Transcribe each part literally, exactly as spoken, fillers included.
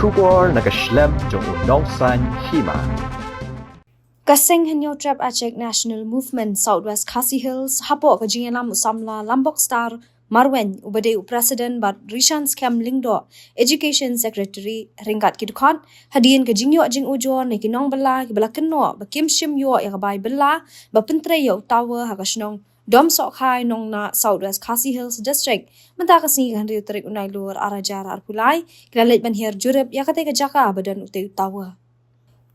Khubor na ka shlem jong u nongsan hima. Ka seng Hynñiewtrep Achik National Movement South West Khasi Hills hapoh ka jingïalam u samla Lambok Star Marwein uba dei u President bad Rishan Skhem Lyngdoh, Education Secretary, ryngkat ki dkhot hadien ka jingïoh jingujor na ki nongbylla kiba la kynnoh ba kim shym ïoh ïa ka bai bylla ba pyntrei ïa u tower ha ka shnong Domsohkhai Nongnah, South West Khasi Hills District. Mynta ka sngi ka hynriew tarik u Nailur arhajar arphew lai ki la leit ban hiar jurip ïa katei ka jaka ba don utei u tower.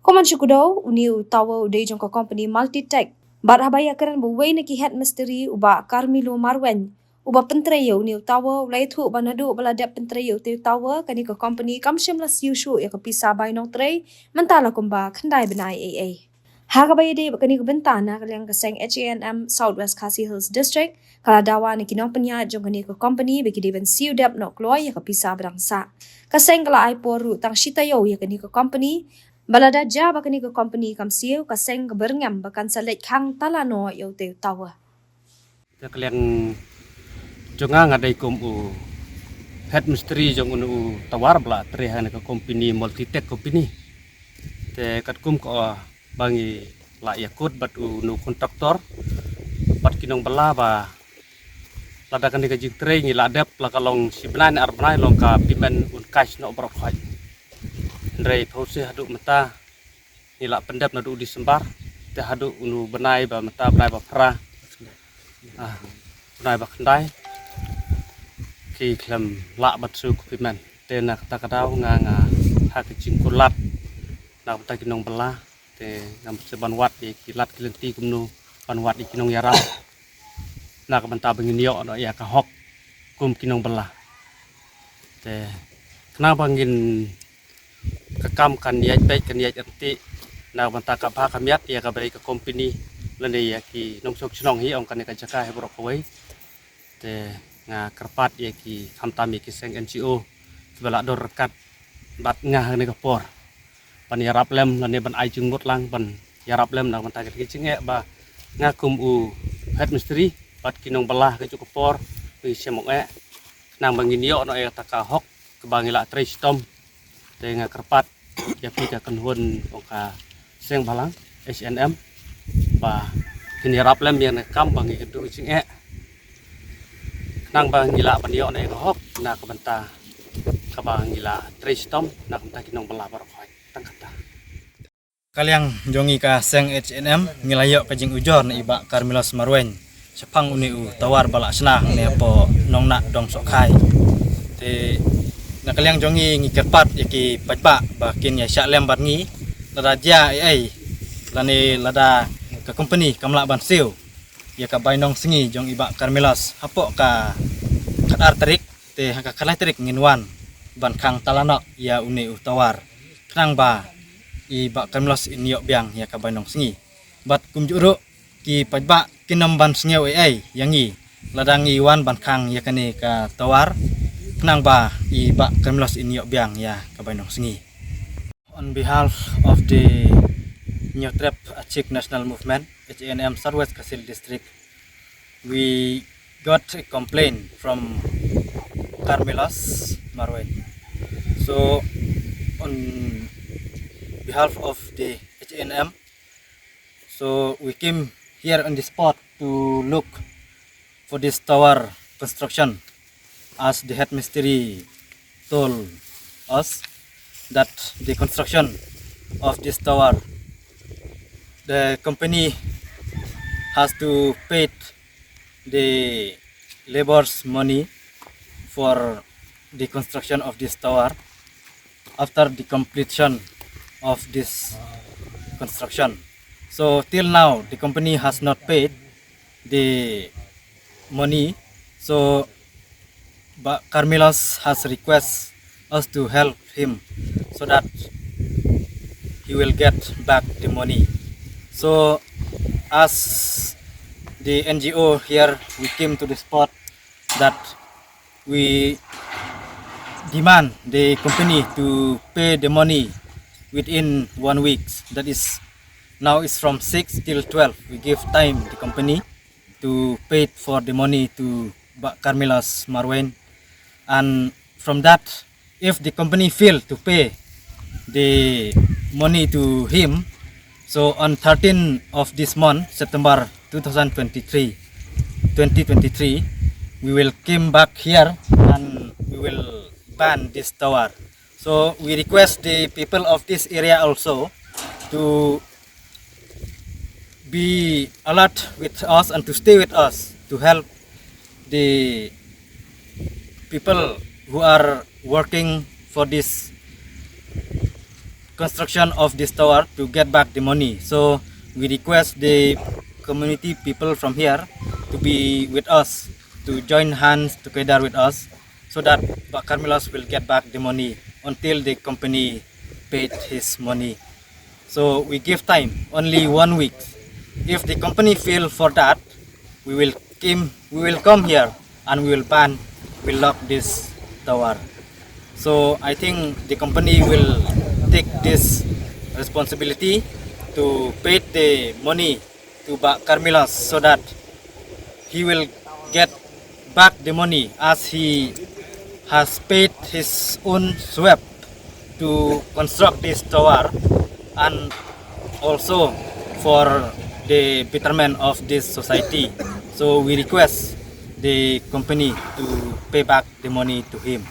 Kum ban shu kdew, une u tower u dei jong ka company Multitech. Bad haba ïakren bad uwei na ki head mistri, u Bah Carmelo Marwein, uba pyntrei ïa une u tower, u la ïathuh ba naduh ba la dep pyntrei ïa utei u tower, kane ka company kam shym la siew shuh ïa ka pisa bai nongtrei, mynta la kumba khyndai bnai eiei. Ha kaba ïadei bad kane ka bynta, na ka liang ka seng H A N M South West Khasi Hills District ka la dawa na ki nongpynïaid jong kane ka company ba ki dei ban siew dep noh kloi ïa ka pisa ba dang sah. Ka seng ka la ai por ruh tang shi taïew ïa kane ka company, ba lada jia ba kane ka company kam siew, ka seng ka byrngem ba kan sa leit khang tala noh ïa utei u tower. Te ka liang jong nga, nga dei kum u head mistri jong une u tower ba la trei ha kane ka company, Multitech company. Te katkum ka, ba ngi la ïakut bad une u contractor bad ki nongbylla ba lada kane ka jingtrei ngi la dep, la ka long shi bnai ne ar bnai, long ka payment un cash noh baroh khoit. Hynrei phewse haduh mynta ngi la pyndep naduh December, te haduh une u bnai ba mynta, bnai ba phra, ah, bnai ba khyndai, ki khlem lah ban siew ka payment. Te na kata ka daw nga, nga ha ka jingkular na ka bynta ki nongbylla, te ngam shym ban wad ïa ki lad ki lynti kumno ban wad ïa ki nongïarap na ka bynta ba ngin ïoh noh ïa ka hok kum ki nongbylla. Te khnang ba ngin, ka kam kan ïaid beit, kan ïaid ryntih na ka bynta ka bha ka miat ïa kaba dei ka company lane ïa ki nongshong shnong hi ong kane ka jaka hi baroh kawei. Te nga kyrpad ïa ki, khamtam ïa ki seng N G O kiba la don ryngkat bad nga ha kane ka por ban ïarap lem lane ban ai jingmut lang ban ïarap lem na ka bynta ka jingeh ba nga kum u head mistri bad ki nongbylla ha kajuh ka por ngi shem ong eh, khnang ba ngin ïoh noh ïa kata ka hok kaba ngi la trei shitom. Te nga kyrpad ïa phi ka kynhun jong ka seng bhalang H A N M ba kin ïarap lem ïa kane ka kam ba ngi kyntu ka jingeh, khnang ba ngi lah ban ïoh noh ïa ka hok na ka bynta kaba ngi la trei shitom na ka bynta ki nongbylla baroh khoit. Tang kata. Ka liang jong ngi ka seng H A N M ngi la ïoh ka jingujor na i Bah Carmelos Marwein shaphang une u tower ba la shna hangne hapoh Nongnah Domsohkhai. Te na ka liang jong ngi ngi kyrpad ïa ki paidbah ba kin ïa shah lem bad ngi lada jia ei ei lane lada ka company kam lah ban siew ïa ka bainong sngi jong i Bah Carmelos hapoh ka khatar tarik, te ha ka khatlai tarik ngin wan ban khang tala noh ïa une u tower, khnang ba i Bah Carmelos in ïoh biang ïa ka bainong sngi. Bad kumjuh ruh ki paidbah kin ym ban sngew ei ei ïa ngi lada ngi wan ban khang ïa kane ka tower, khnang ba i Bah Carmelos in ïoh biang ïa ka bainong sngi. On behalf of the Hynñiewtrep Achik National Movement, H A N M Southwest Khasi Hills District, we got a complaint from Carmelos Marwein. So, on behalf of the H A N M, so we came here on the spot to look for this tower construction, as the head mistri told us that the construction of this tower, the company has to pay the laborers' money for the construction of this tower after the completion of this construction. So till now, the company has not paid the money. So, but Carmelos has request us to help him so that he will get back the money. So, as the N G O here, we came to the spot that we demand the company to pay the money within one week. That is, now it's from six till twelve. We give time the company to pay for the money to Bah Carmelos Marwein. And from that, if the company fail to pay the money to him, so on thirteenth of this month, September two thousand twenty-three, twenty twenty-three, we will came back here and we will ban this tower. So we request the people of this area also to be alert with us and to stay with us to help the people who are working for this construction of this tower to get back the money. So we request the community people from here to be with us, to join hands together with us, so that Bah Carmelos will get back the money until the company paid his money. So we give time, only one week. If the company fail for that, we will came, we will come here and we will ban, we lock this tower. So I think the company will take this responsibility to pay the money to Bah Carmelos so that he will get back the money as he has paid his own sweat to construct this tower and also for the betterment of this society. So we request the company to pay back the money to him.